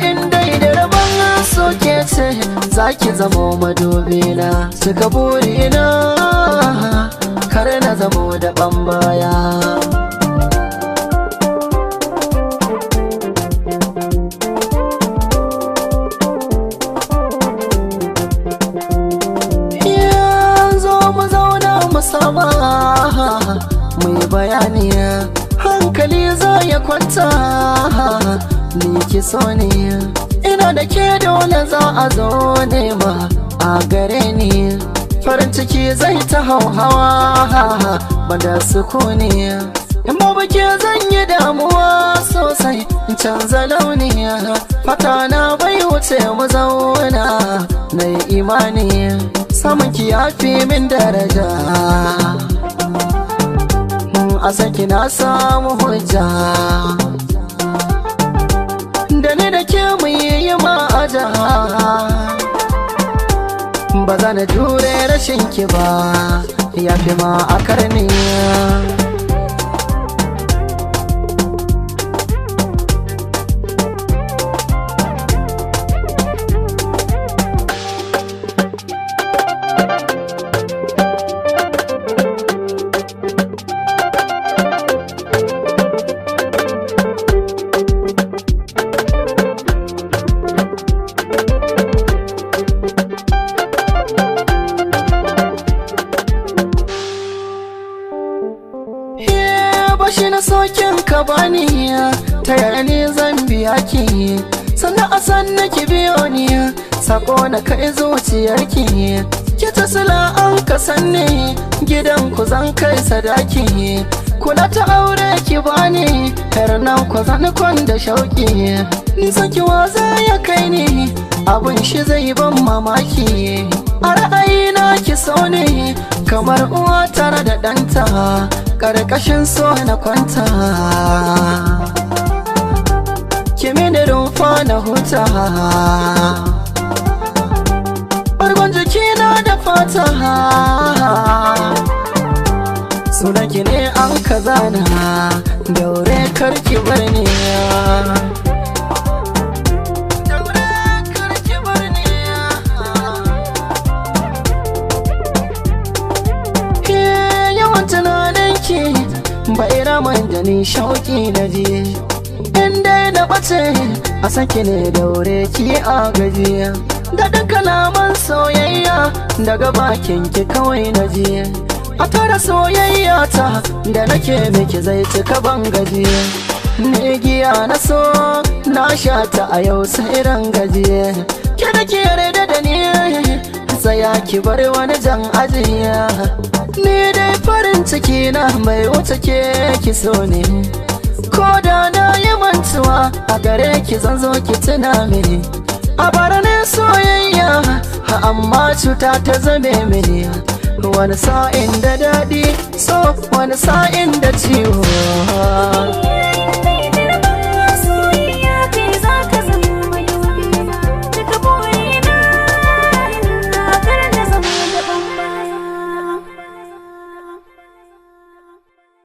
In dai da rabon soke ce za ki zamo madubina, cika burina, kar na zamo da baya. Zo mu zauna mu saba mu yi bayani, hankali za ya kwanta, ni ki so ne, ina da ke dole za a zo nema a gare ni, farin ciki zai ta hauhawa banda sukuni, in babu ke zan yi damuwa sosai, in canza launi, fata na bai wuce mu zauna, na yi imani samun ki ya fi min daraja, a saki na samu hujja, da ni da ke mu yi ma'aja, ba za na jure rashin ki ba, ya fi ma a karni. Bashi na sokin ka bani, ta yaya ne zan biya ki, sannan a sanna ki biyo ni, sako na kai zuciyarki, ki ta sila an ka sanni, gidan ku zan kai sadaki, kula ta aure ki bani, har nan ku zan kwan da shauki, ni saki waza ya kai ni, abun shi zai ban mamaki, a ra'ayina ki so ne kamar uwa tare da ɗanta, ƙarƙashin so na kwanta, ki mini rumfa na huta, bargon jikina da fata, sunanki ne an kazana, daure karki bar ni. Daure karki bar ni. Yawan tunaninki bai raman da ni shauki na ji, in dai na ɓace a saki ne, daure ki a gaji, daɗin kalaman soyayya daga bakin ki kawai na ji, a tara soyayya ta da nake miki zai cika ban gaji, ni giya na so na sha ta a yau sai ran gaji, ki da ki yarda da ni, tsaya ki bar wani jan ajiya, ni dai farin ciki na mai wuce ke ki so ne, ko da na yi mantuwa a gare ki zan zo ki tuna mini, a bara ne soyayya amma cuta ta zame mini, wani sa'in da daɗi so wani sa'in da ciwo.